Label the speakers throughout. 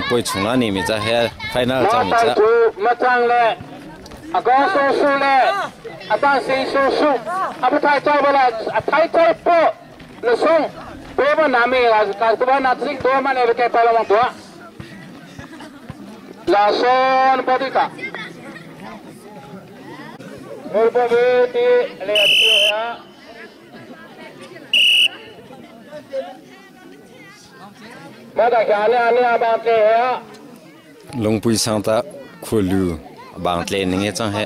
Speaker 1: Poi chung la ni mi cha he final chang mi cha.
Speaker 2: Matang le agong so su le atang sing so su apathai chai bala athai chai po le song pe ba na me la ka tu ba na sing to ma ne ke pa la mong to la son pa ti ka mur pa be ti le at ya ma ta kya le ale ba te ya.
Speaker 1: Lungpui sang ta khulu bang tle ning he chang he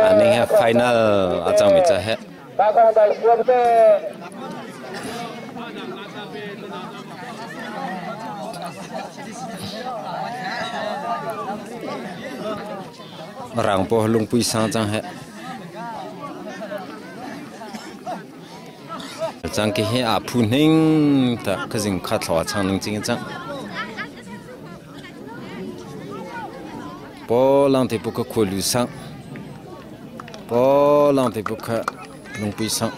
Speaker 1: aning he final achang mi cha he. Rang po lungpui sang chang he chang ki he a phu ning ta khazing kha thlo chang ning ching chang po lang te pu ka khulu sang po lang te pu kha lungpui sang.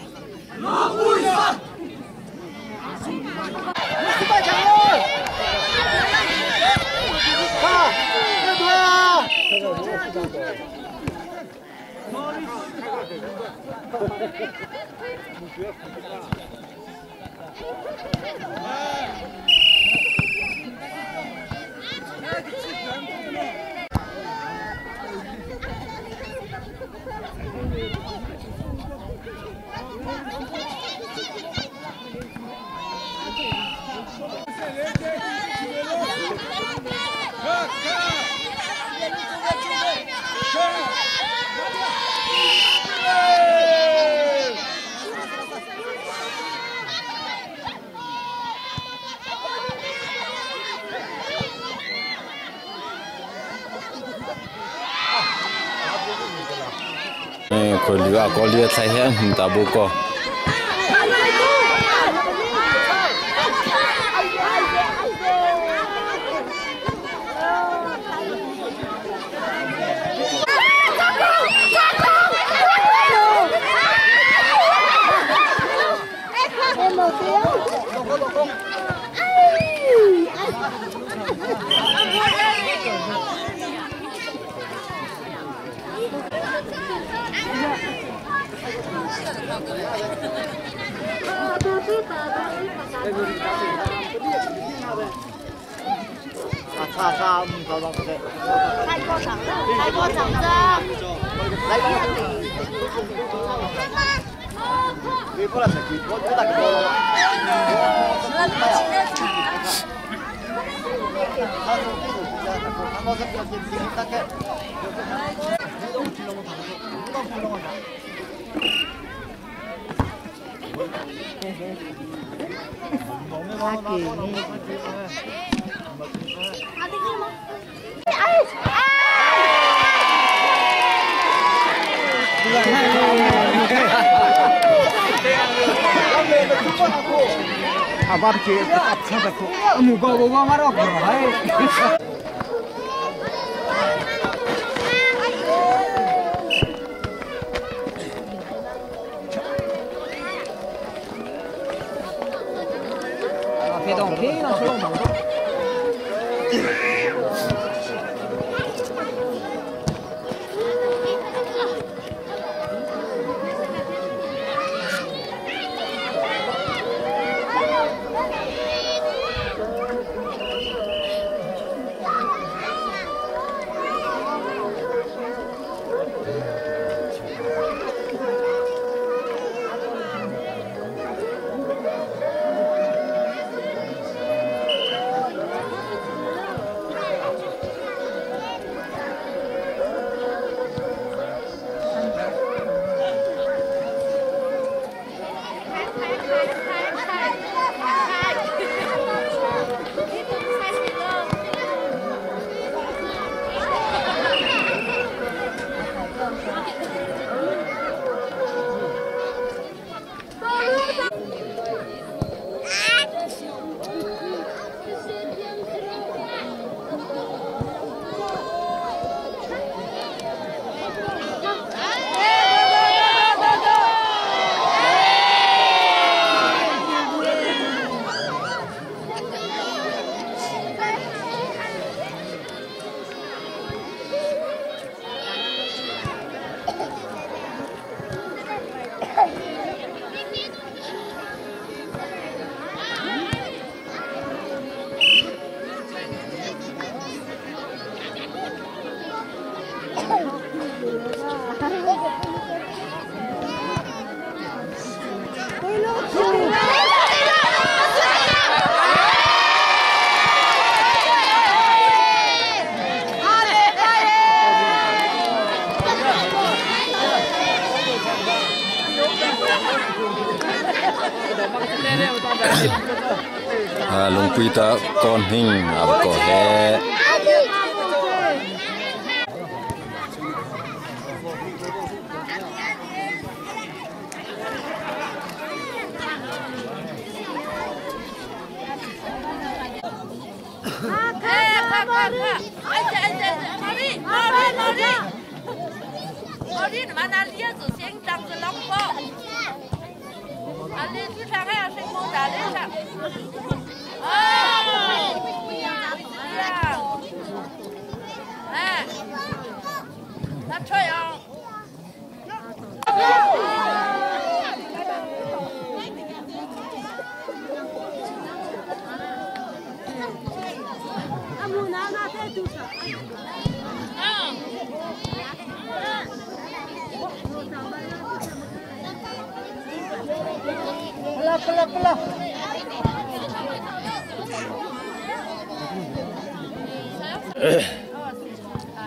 Speaker 1: Ko liu a ko liu thai he hum ta bu ko. Lungpui ta kawn hing a ko he.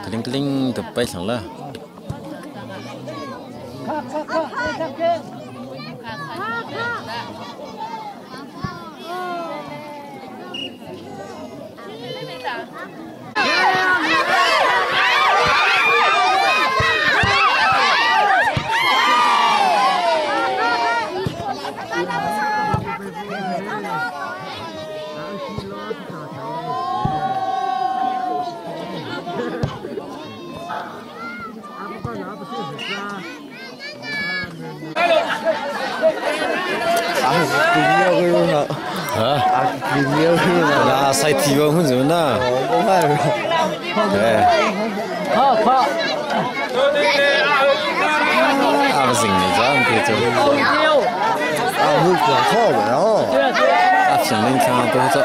Speaker 1: Keling-keling tepai sang lah. Na sai thi bo hun zu na. A ba sing ni jang ke chu.
Speaker 3: 啊，会广告的哦。
Speaker 1: A sing ning cha to cha.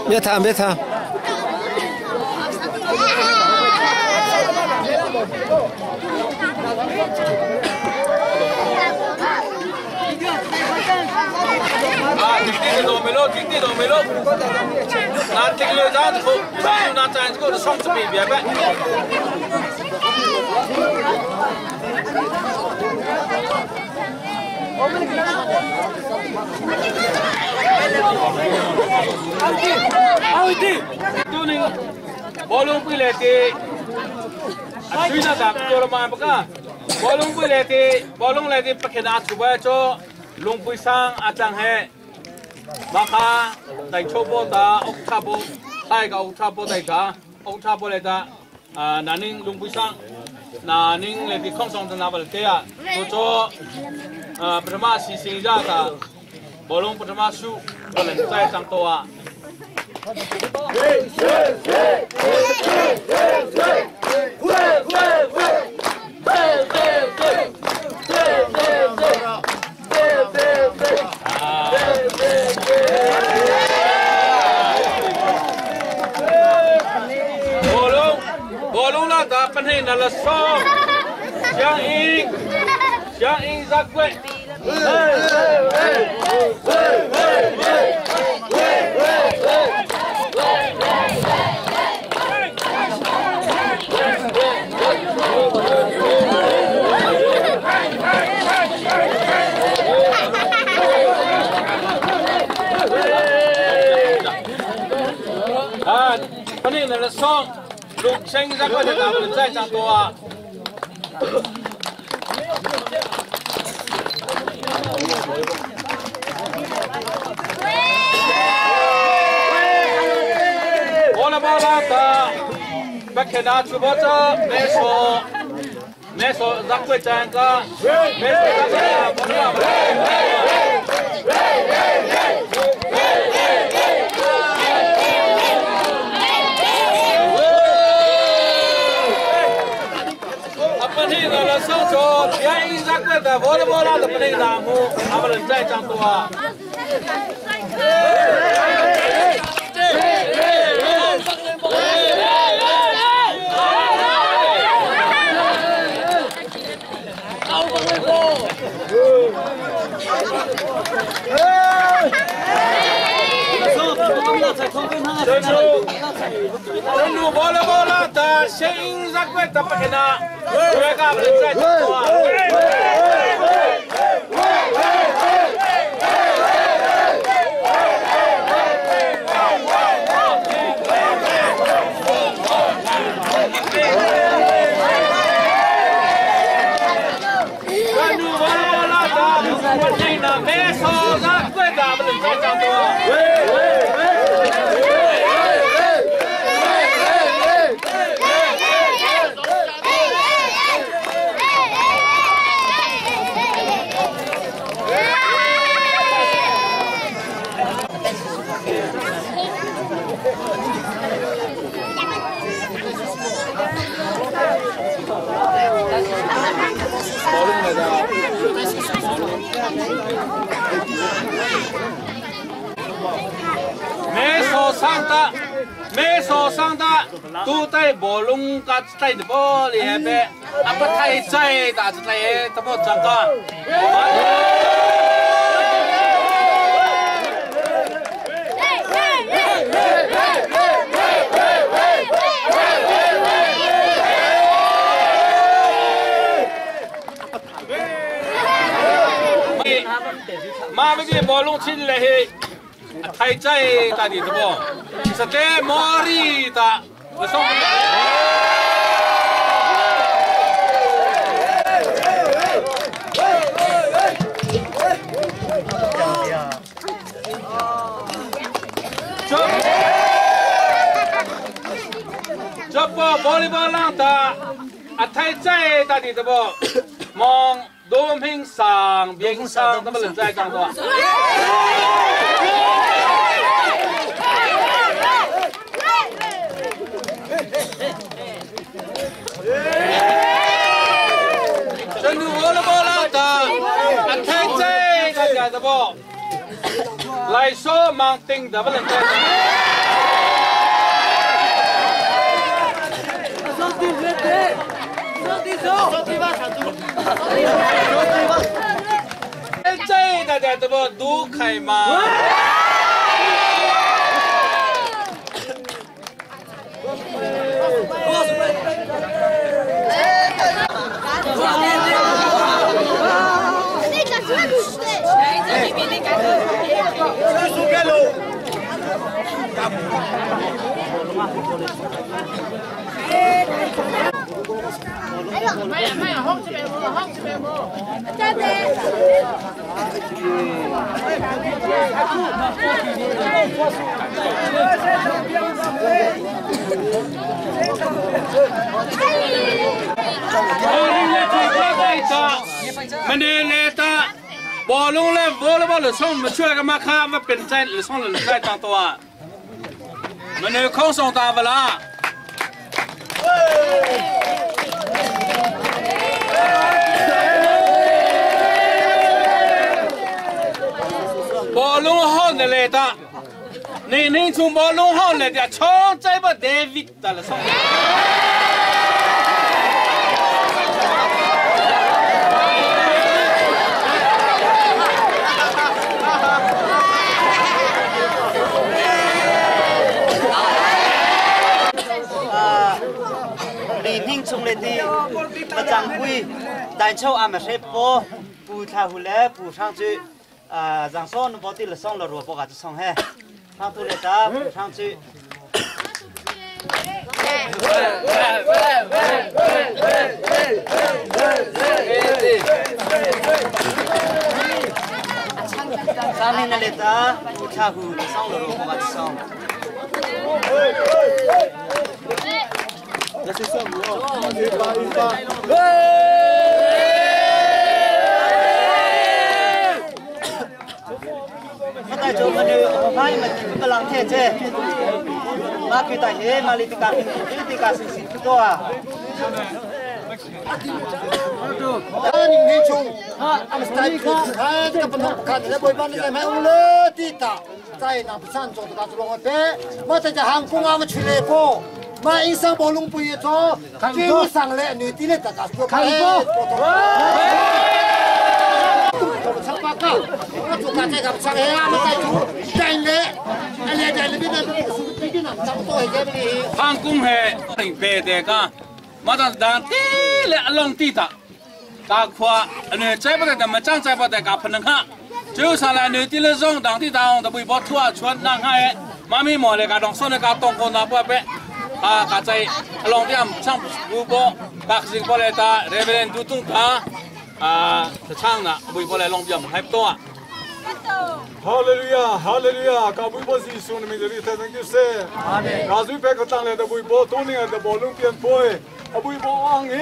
Speaker 1: 别弹别弹。
Speaker 2: ဘောလုံးပြလေတေအဆွေးနာတာတော်မှာပကဘောလုံးပြလေတေဘောလုံးလေတေပခေနာချူဘချောလုံပွေဆောင်အတန်ဟဲမခါတိုင်ချိုဘောတာအုတ်ချဘောတိုင်ကအုတ်ချဘောတိုင်က အုတ်ချဘောလေတာအာနာနင်းလုံပွေဆောင်နာနင်းလေဒီခေါဆောင်တနာဘလတေอ่ะတို့ချောအာပထမစီစင်ကြတာဘောလုံးပထမစုဘလန်တိုင်တန်တော့อ่ะ ပနေနလဆောရှန်အင်းရှန်အင်းဇက်ွက်အာပနေနလဆော လူချင်းဇက်ွက်တာဘယ်在长多啊ဘောလဘောလာတာဘက်ခနာချူဘောချမေဆိုမေဆိုဇက်ွက်ချန်ကမေဆိုဇက်ွက်ဘောလာ 真路，真路，波拉波拉的，谁让快怎么给呢？我干不能再做啊！没说上的，都在无龙家在的玻璃边，啊不太在，但是在怎么讲个？妈咪的无龙亲来去。太在大地的不，是在毛里的，我送。这不玻璃波浪的，啊太在大地的不，望东平上边上，那么人在讲多。来说忙定的不能再。这大家都不都开吗？ บอลงเลยบอลบอลส่งมาช่วยกันมาค้ามาเป็นใจหรือส่งหรือใจต่างตัวมันเนี่ยคงส่งตาเวลาบอลงห้องเลยตานี่นี่从บอลงห้องเลยเดี๋ยวช่องใจบ่เดวิดแต่ละส่ง
Speaker 4: chung le ti ma chang pui dai chau a ma she po pu tha hu le pu shang chu a jang son bo ti le song lo ro po ga chu song he thang tu le ta pu shang chu sa ni na le ta pu tha hu le song lo ro po ga chu song Hãy subscribe cho
Speaker 3: kênh Ghiền Mì Gõ Để không bỏ lỡ những video hấp dẫn.
Speaker 2: Thang kum he ring pe te ka ma ta dang ti le along ti ta ka khua ane chai pa ta ma chang chai pa ta ka phan ha chu sa la ne ti le zong dang ti dang da bui bo thua chuan na ha e ma mi mo le ka dong so le ka tong ko na pa pe a ka chai along ti am chang bu bo ka sing po le ta reverend du tung ta a chang na bui bo le long biam hai to a
Speaker 5: Hallelujah, hallelujah. Ka bui bo Jesu ni mi ri the thank you se. Amen. Ka zui pe ko tang le da bui bo tu ni da bo lung pian poi. A bui bo ang he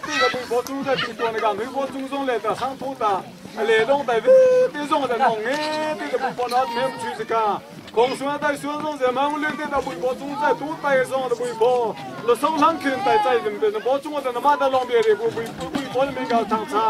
Speaker 5: ti da bui bo tu da ti to ni ka bui bo chung zong le da sang thu ta. Le dong dai ve ti zong da nong he ti da bui bo na me chu se ka. Kong suan dai suan zong ze mang le te da bui bo chung zai tu dai zong da bui bo. Le song lang khin dai zai dim de bo chung da ma da long bie re bu bui bui bo mi ga chang cha.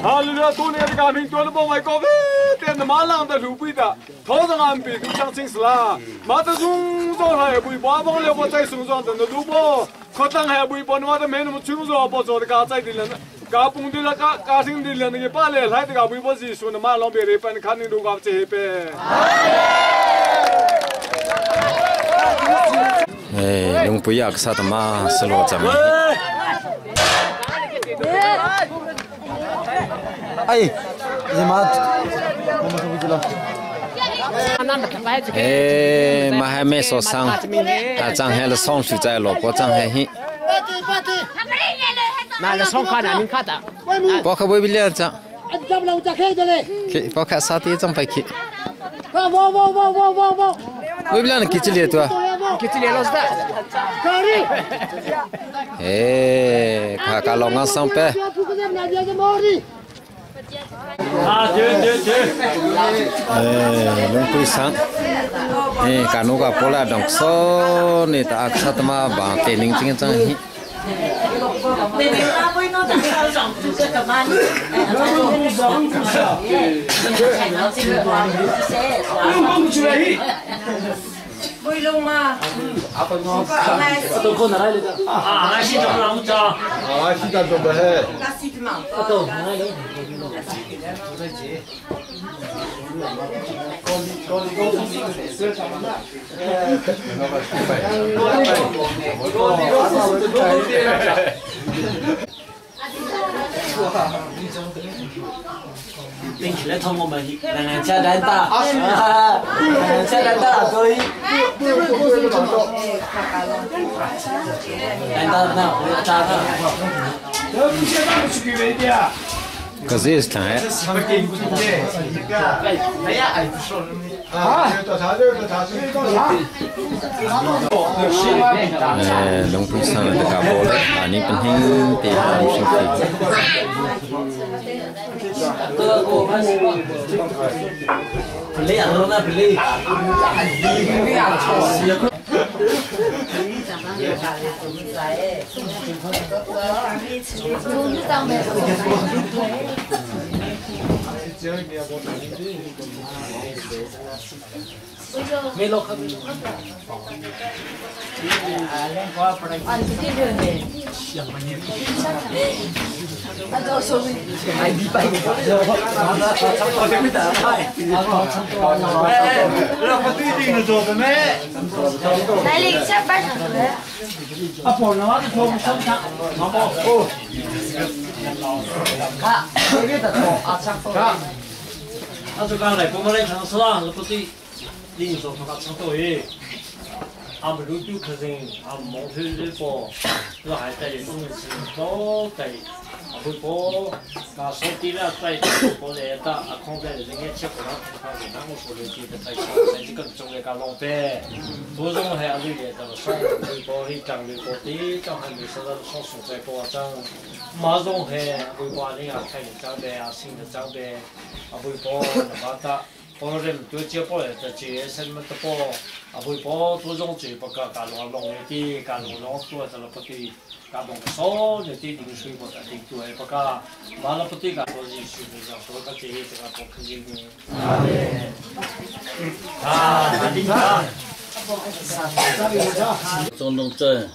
Speaker 5: Hallelujah tu ni ka ming tu bo ngai ko ve te na ma lang da lu bui da. 头上安比都讲清楚啦，马德中做还不把帮了我在送上的那路波，可当还不把我的没那么清楚，不做的家在的了，家蹦的了家家庭的了那个把来来的家不把是说的马老别的办看你路搞这边。
Speaker 1: 哎，侬不要啥的嘛，是罗怎么？
Speaker 4: 哎，你妈，我们出去了。
Speaker 1: 哎，嘛还没说上，啊，张海了上去在萝卜张海嘿。
Speaker 6: 那了上卡那您卡的。
Speaker 1: 包括不了张。包括啥地张白去。为不了你几里多？
Speaker 6: 几里老师的？
Speaker 1: 哎，看看老安上班。
Speaker 2: 啊，对对对。
Speaker 1: 哎，龙龟山，哎，看那个波拉东说，你打克他妈把电铃这个张嘿。
Speaker 2: 啊，西藏老家。
Speaker 5: 啊，西藏准备嘿。
Speaker 4: 并起来同我们两家人打，两家人打对。人打那我要打他。
Speaker 1: 可是是哎。哎，龙龟山的个波了，啊，你本身对他们是
Speaker 7: 来领下班上学。
Speaker 2: 啊，不能啊，这头上上，好不？哦。
Speaker 4: 卡，
Speaker 2: 卡。啊，就讲来，我们来尝试啦，不对，你说他个唱对，俺们路都可能，俺们去日本，我还在东西都在。会播，那手机了在播来的，啊，空在人家吃过了，他给那我说的记得在吃，在这个中的个浪费，多种还要绿叶的，上会播去讲绿播的，讲还没说到上蔬菜播张，马上还会播人家开的长辈啊，新的长辈，啊会播那么大。帮人对接过来的接什么的播，啊会播多种嘴巴个，干弄弄的，干弄弄做的了不对。加动手就对零水不得对对不个，完了不对个，我是水不上，说个这这个不肯定的。啊，你看。
Speaker 8: 中东在，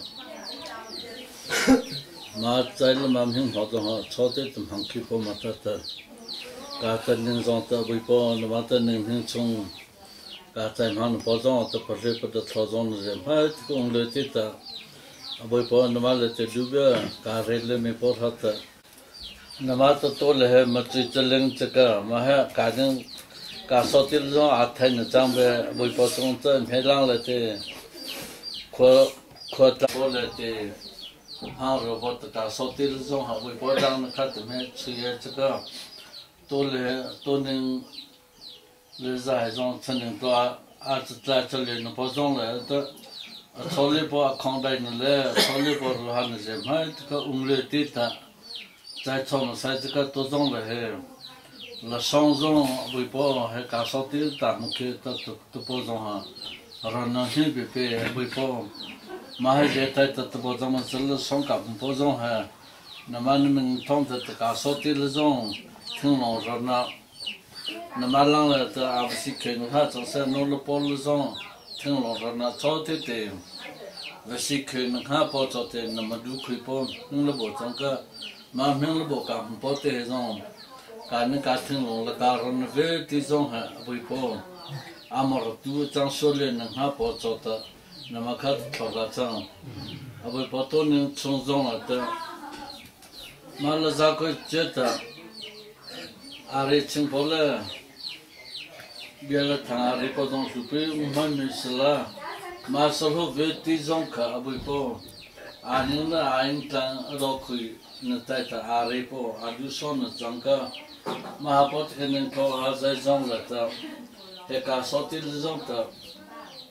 Speaker 8: 马在了马平好的好，草地怎么去不马达的，加的人上的微博，那马的人很冲， Ka chai mang po zong ta pa re pa da tho zong le ma ti ung le ti ta aboi po na ma le te du bia ka re le me po tha ta na ma ta to le he ma chi chaleng chaka ma ha ka jing ka so til zong a thai na chang be aboi po zong ta me lang le te kho kho ta po le te ha ro bo ta ka so til zong ha boi po dang na kha te me chi ye chaka to le to ning le zai zong chen ning to a chi tla cha le na po zong le ta a cho le po a khong dai na le cho le po ru han je mai ka um le ti ta chai cho ma sai ka to zong le he la song zong bui po he ka so ti ta mu ke ta to po zong ha ran na hi bi pe bui po ma he je tai ta to po zong ma le song ka po zong he na ma ni ming thong ta ka so ti le zong thing long ro na 那么浪了的阿不是可能他总是弄了包了上，听老说那早点的，不是可能他包早的，那么都可以包弄了包上个，嘛弄了包干包的上，干那干听老了干了那个的上还不包，阿么都张说了能他包早的，那么他炒个上，阿不包多年从上了的，嘛了咋个觉得？阿里清波了，别了他阿里包装设备，我们没事了，马上后别地上卡不包，阿宁呢阿英当老可以，那带他阿里包，阿就上那张个，马包肯定搞阿在上了的，还搞少点上的。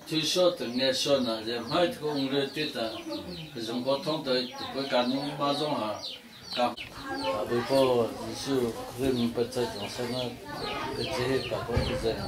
Speaker 8: 听说的爱说呢，也买这个五六点的，可是我通的不干你马上啊。啊，不过你是可以不在讲什么，个这个不是这样。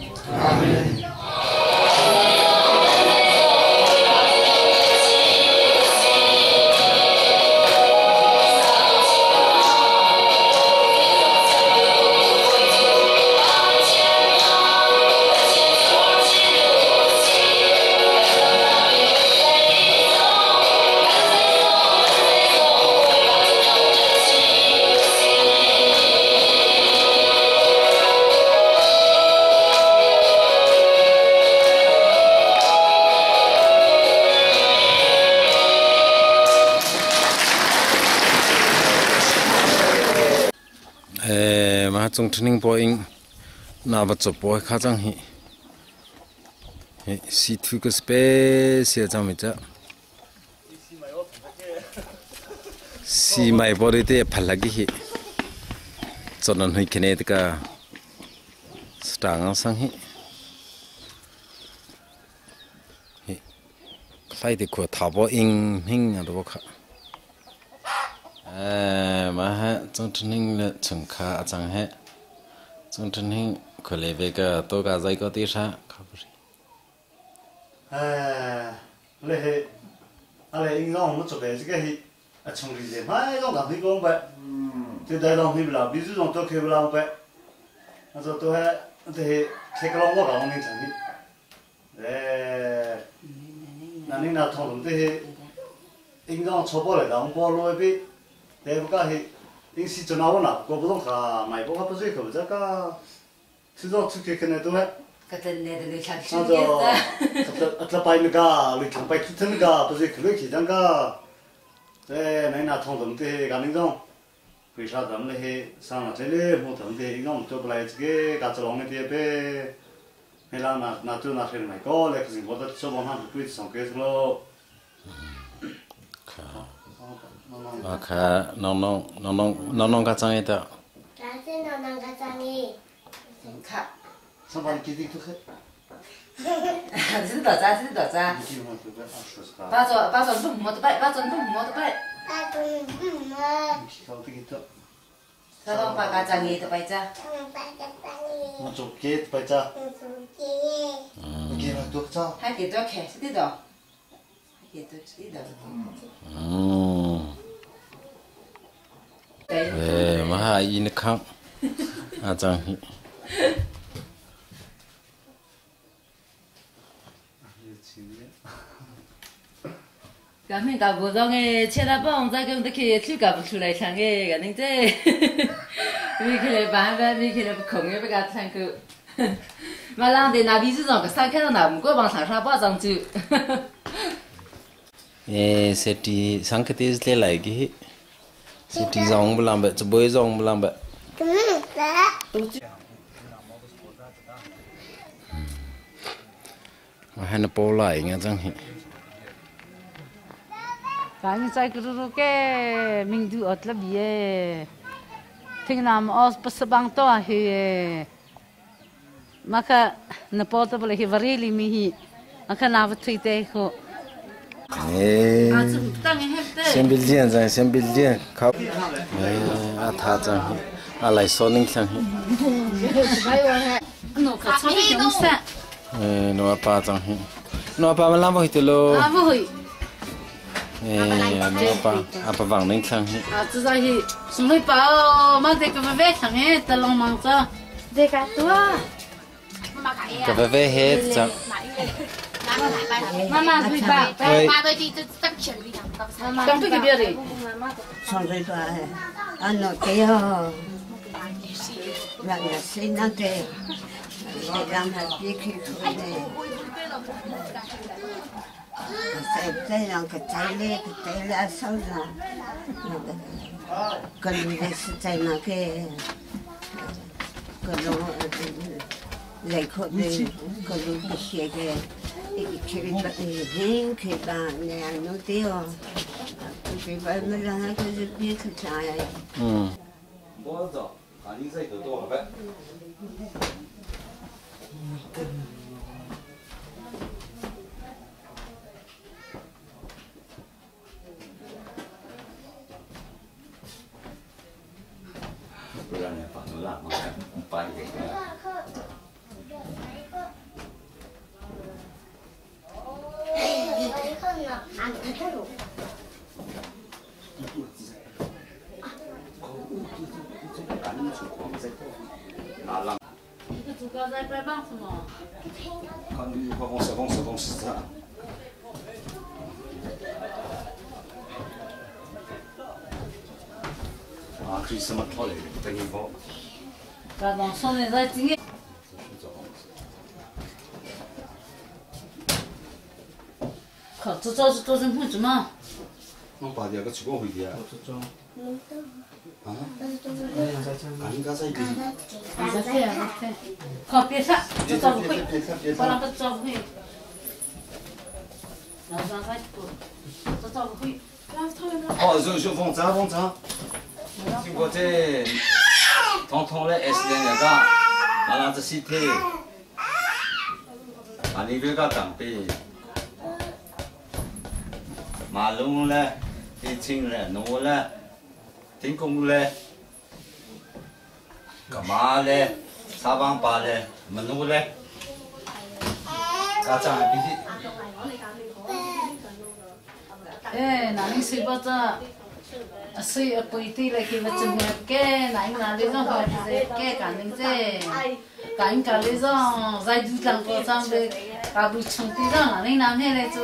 Speaker 1: Ma chung training po ing na ba chop po kha chang hi he si thu ka space ya chang mi cha si mai bo ri te phalagi hi chonan hui khene te ka stang sang hi he khai te kho tha bo ing hing a do kha ma ha chung training le chung kha a chang he chung training khole ve ka to ka zai ko ti sha kha bu ri
Speaker 4: 哎，你系阿你应该我们做嘅这个系啊，从以前买种南非讲白，就带浪费不了，比如种都开不了白，那说都系这系这个我搞你成的，哎，那你那同这些应该错过来的，我落一边，但不讲系，应是做哪我那，我不懂卡，买不不是可不这个，始终出去可能都系。那就这摆那个，你看摆出那个，不是可能起那个，哎，那那同同的干那种，为啥咱们那些上了这里，我同的应该我们做不来这个，干这弄的点呗，那那那就那些买个，那可是我的小帮他不会上街去喽。
Speaker 1: 啊，看，侬侬侬侬侬侬个张一的。
Speaker 7: 咱是侬侬个张一。
Speaker 9: 看。
Speaker 4: 上班几点去？
Speaker 9: 是多少？是多少？八早八早弄么的摆，八早弄么的摆。
Speaker 7: 八早弄么？
Speaker 9: 啥个八个张一的摆着？
Speaker 4: 我做鸡摆着。
Speaker 7: 做鸡。
Speaker 4: 鸡嘛多着。
Speaker 9: 还给多开是的多，还给多是的多。
Speaker 1: 嗯。哎，嘛哈伊那康，阿张。
Speaker 9: 咁面搞不中嘅，切得帮再咁得去手搞不出来唱嘅，个恁这，没起来办法，没起来不空嘅，不搞唱歌，嘛，人在那边是上个三看到那木个帮长沙包上走。
Speaker 1: Eh, seti sangkete le lai ki seti zong bulang ba chboy zong bulang ba. Ma han po lai nga chang hi.
Speaker 9: 赶紧在个个个民族奥特别，听那么奥不是帮到嘿，马克那包的不来去瓦里里米嘿，马克那不推的好。
Speaker 1: Eh, 先别练咱先别练，靠。哎，阿他张hi，阿来说宁chang hi。
Speaker 9: 诺可出去用啥？
Speaker 1: 哎，诺阿爸张hi，诺阿爸们拉不回去喽。
Speaker 9: 啊不会。
Speaker 1: 哎，诺阿爸，阿爸往宁chang hi。
Speaker 9: 啊，这在去，什么包？马这个不外强哎，得龙忙着。
Speaker 7: 这个多。
Speaker 1: 个不外黑张。
Speaker 9: 妈妈会吧？
Speaker 1: 喂。
Speaker 9: 刚对个别的。
Speaker 10: 上水吧，啊那个哟，那个谁那个，让他别去出来。在在那个在那个在那手上，那个跟那是在那个，各种来可的各种不写的。去把人去把那样弄掉，去把那让他就是别去啥呀。
Speaker 1: 嗯。
Speaker 11: 我走，啊，你这个多少呗？不然呢，反正烂嘛，掰给。
Speaker 9: 这个竹竿在摆棒什么？
Speaker 11: 看你快往手往手往死啊！啊，可以什么套来的？等一会。
Speaker 9: 把农村的在今年。靠，这早是多少份子嘛？
Speaker 11: 我把这个出国回去啊。啊？赶紧在一边。
Speaker 9: 在在靠，别杀，这早不会，把那个早不会。那上啥不？这早不会。
Speaker 11: 哦，就就放这放这。经过这，通通嘞 S 的那个，拿那只 CT，啊，你这个长辈，马龙嘞，天青嘞，奴嘞，天公嘞，干嘛嘞，沙邦巴嘞，门路嘞，家长还必须。
Speaker 9: 哎，那你睡不着？水不对来去，我真会给，那你那里种好是给干的这，干干的种在路上过上的，搞不冲的种，那你那边来做，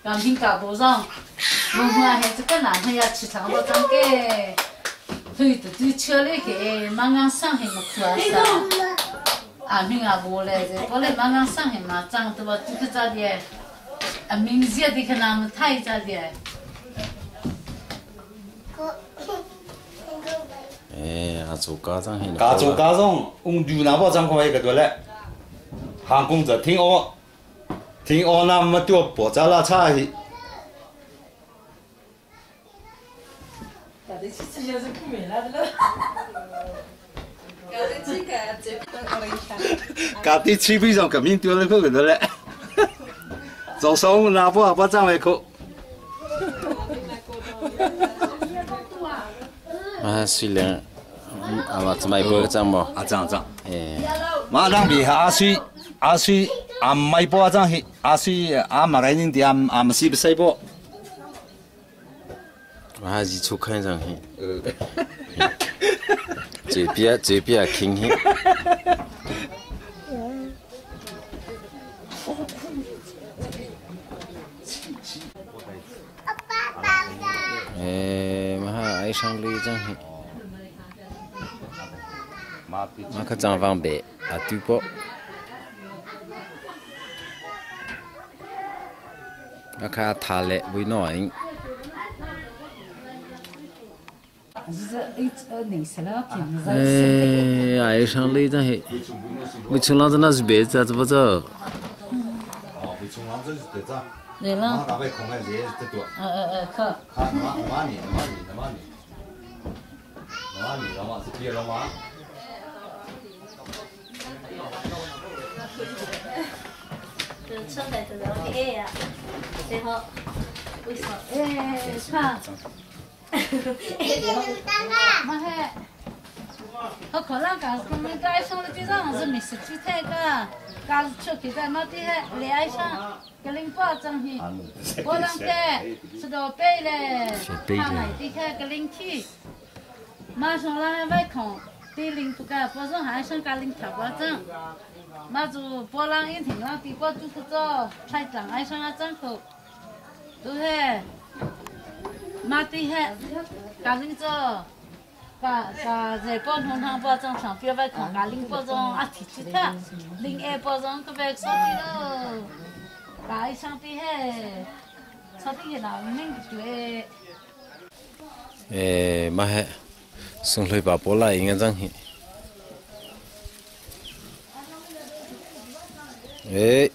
Speaker 9: 干平搞不上，我们还这个男朋友吃长不长给，对的对吃嘞给，刚刚上海么苦啊啥，阿明阿无嘞，这过来刚刚上海嘛，长得吧这个咋的，阿明子的可能太咋的。
Speaker 1: 哎，阿做家长很。
Speaker 11: 家做家长，用牛奶包装块一个多嘞，航空者听我，听我那么掉爆炸了差去。家己手臂上革命掉了个个多嘞，做手拿包包装来个。
Speaker 1: 啊，虽然，啊嘛，怎么波张无？
Speaker 11: 啊张张。
Speaker 1: 哎。
Speaker 11: 马当比阿水阿水阿买波张去，阿水阿马来人的阿阿姆是不西波。
Speaker 1: 我还是出看上去。这边这边轻去。哎，嘛哈爱上绿张去。 马克张方便，阿对不？ Akha tha le vui noing. Eh, ai sang li ta hi. Mi chung lang na be cha cha cha.
Speaker 9: 对了。我可能讲是没带上的，就让是没失去太个，讲是出去在那地还来上，给领包装去，我让给吃到背嘞，他买的开给领去，马上来外空，对领不干，包装还上给领调包装，马就包让一停让地包住不着，太长爱上啊张口，都是。马地还干领着。把把在包通汤包装上表白空，把零包装啊提出他，零二包装个白说的喽，把一上的嘿，说的嘿那明对。
Speaker 1: 诶，嘛嘿，送去把波来应该张去。诶。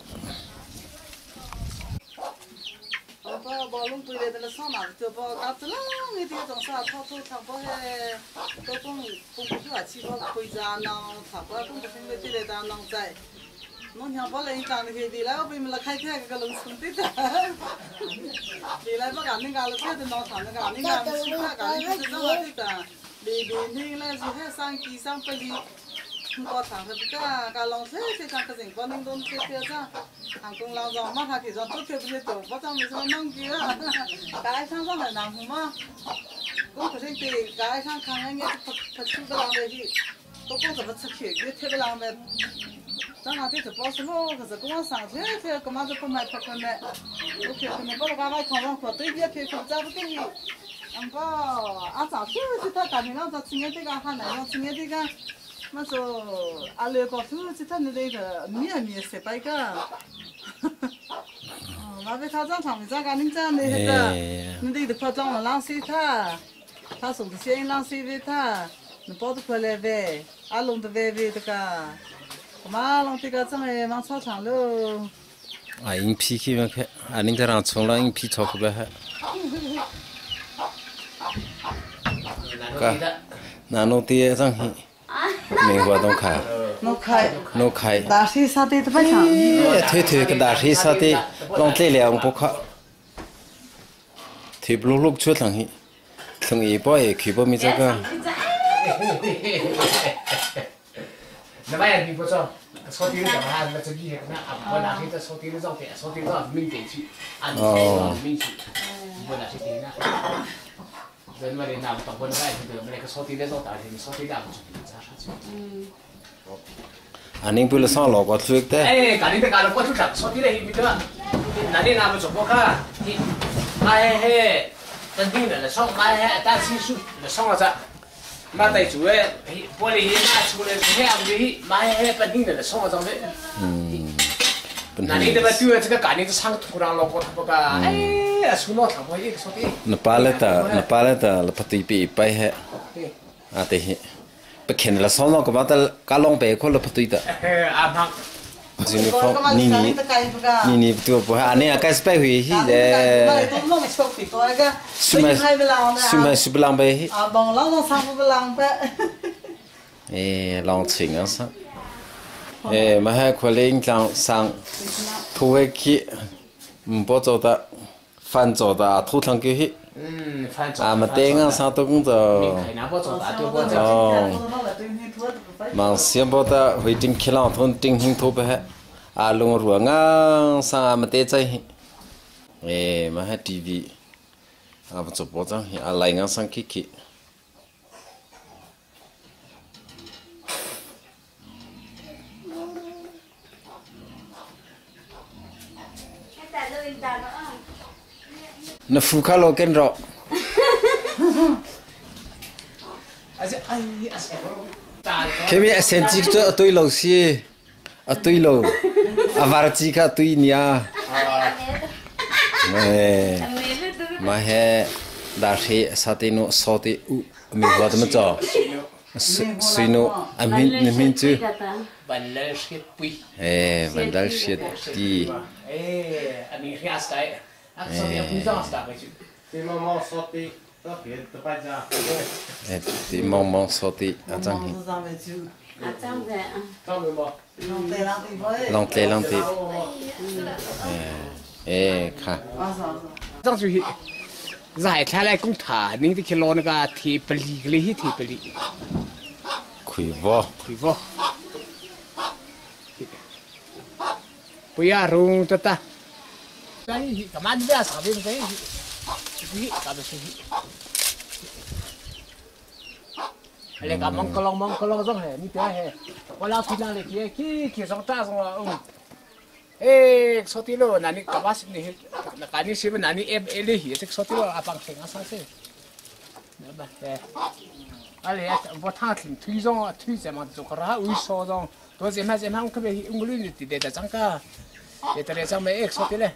Speaker 12: 农场把人长得黑的，来我被们来开开个农村的的，你来不干你干了，这的农场那个你干吃饭干你是怎么的的？里边你来是还上地上不里，我厂是不干，干农村这张个人光能东这这张，俺公老早嘛他给上都特别多，我咱们说农具啊，该上上来南湖嘛，我不是对该上看看你不不出个浪费去，都光怎么出去，就特别浪费。咱那天就包什么，可是跟我上去，这干嘛就不买不可买，我看可能把那个外头往可对面看可咋不对？俺爸俺早去就他大明浪早吃眼这个哈南浪吃眼这个，么说阿六个去他那那个面面失败个，哦，那边他张厂子个，你这那个，你那个夸张了，浪费他，他送的钱浪费呗他，你包子回来呗，阿龙的呗呗这个。妈，弄这个真系往操场喽。
Speaker 1: 啊，用皮去嘛去，啊，恁这人从来用皮炒去呗哈。个，那弄啲真系，棉花都开。
Speaker 12: 弄开。
Speaker 1: 弄开。
Speaker 12: 大水啥的都不抢。
Speaker 1: 推推个大水啥的，弄这两不卡。推不落出上去，从一包也去不没这个。
Speaker 6: 那么也不错，说的讲啊，那这几那啊，我拿去这说的这种的，说的这民地区，啊，民区，我拿去的那，人嘛的那不不那个，那个说的那种大的，说的那不咋啥子。嗯。
Speaker 1: 啊，您不是上老国出的？
Speaker 6: 哎，赶紧的，赶紧过去上，说的那一个，那你那不做不看，你，哎嘿，等定了，上哎嘿，但是说上了这。มาแต่ช่วยพอดีมาช่วยแค่เอาดีมาให้เป็นดิ้งเดี๋ยวส่งมาจังเลย那你这边对这个干你这上土壤了，我他不干，哎，输了他不一个说的。
Speaker 1: 那巴勒的，那巴勒的，那不对比白黑，啊对，不看了，上那个嘛的，干龙白可了不对的。
Speaker 6: 阿胖。
Speaker 1: 你你你你对不？啊，你啊，该是白回去的。是没是是不浪费。
Speaker 12: 啊，忙浪浪上不浪费。
Speaker 1: 哎，浪情啊是。哎，嘛还可能讲上土回去，唔不做的，饭做的土汤给去。
Speaker 6: 嗯，饭做。
Speaker 1: 啊，嘛对啊，上多工作。哦。忙先把的回定去浪通定兴土不还，啊，龙ruang啊，上嘛对在。哎，嘛还 TV，啊不做保障，啊来啊上去去。那富卡罗跟着。前面先记着对楼是，啊对楼，啊瓦尔基卡对你啊。Ma he da hri sate nu sote u mi hua te ma cho. Suinu a min na min cu
Speaker 6: Vanlal Hriat Pui.
Speaker 1: Eh Vanlal Hriat Ti.
Speaker 6: Eh a min hri asta eh. A sote a pui zong asta kai cu.
Speaker 13: Ti mong sote
Speaker 1: Ti mong mong sote a cang hi. Long tle long te. Eh kha.
Speaker 6: Zang cu hi zai thla lai kung tha ning ti khi lon ka thi pali le hi thi pali.
Speaker 1: Khui vo.
Speaker 6: Khui vo. Puya rung ta ta. Cái hi ka man bia sa ve cái hi. Hi ka ba hi. Le ka mong kolong mong kolong zong he ni te he. Wala phi na le ki ki ki zong ta zong la um. Eh so ti lo na ni ka ba ni na ka ni si na ni em ele hi te so ti lo apang theng asa se. Na ba he. Ale bo tha thin thui zong thui ze ma zo ra ui so zong. To ze ma ze ma ung ka be hi ung lu ni ti de da chang ka. De ta re chang me ek so ti le.